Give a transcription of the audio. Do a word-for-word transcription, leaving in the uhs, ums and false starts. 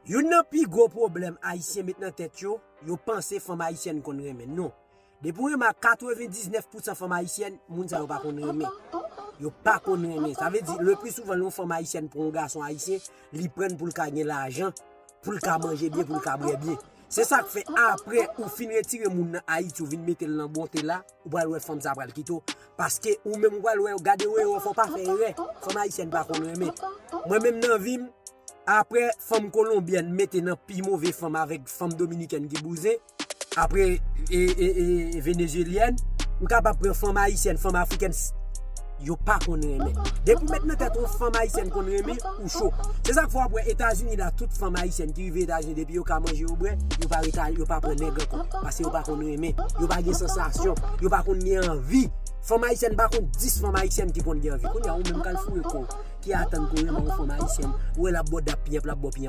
Youn nan pi gwo pwoblèm Ayisyen met nan tèt yo, yo panse fanm ayisyèn konn renmen. Non. Depi w remak katrevendiznèf pousan fanm ayisyèn, moun sa yo pa konn renmen. Yo pa konn renmen. Sa vle di, le pli souvan, lè yon fanm ayisyèn pran yon gason ayisyen, li pran l pou l ka gen lajan, pou l ka manje byen, pou l ka bwè byen. Se sa k fè, apre ou fin retire moun nan Ayiti, ou vin mete l nan bonte la, ou pral wè fanm sa pral kite w. Paske ou menm ou pral wè, gade wè, fò w pa fè erè. Fanm ayisyèn pa konn renmen. Mwen menm nan vi m, apre fanm kolonbyèn mete nan pi move fanm avèk fanm dominikèn ki bouzen, apre e, e, e, venezyelyèn, m kapab pran fanm ayisyèn, fanm afrikèn, s- yo pa konn renmen. Depi w met nan tèt ou fanm ayisyèn konn renmen, ou cho. Se sa k fè w ap wè Etazini la, tout fanm ayisyèn ki rive Etazini, depi yo ka manje, yo bwè, yo pa reta, yo pa pran nèg ankò. Paske yo pa konn renmen, yo pa gen sansasyon, yo pa konn gen anvi. Fanm ayisyèn pa konn dis fanm ayisyèn ki konn gen anvi. Kounye a, ou menm k al foure kò w, ki atann pou renmen yon fanm ayisyèn, ou wè l ap bò dap piyèp, l ap bò piyèp.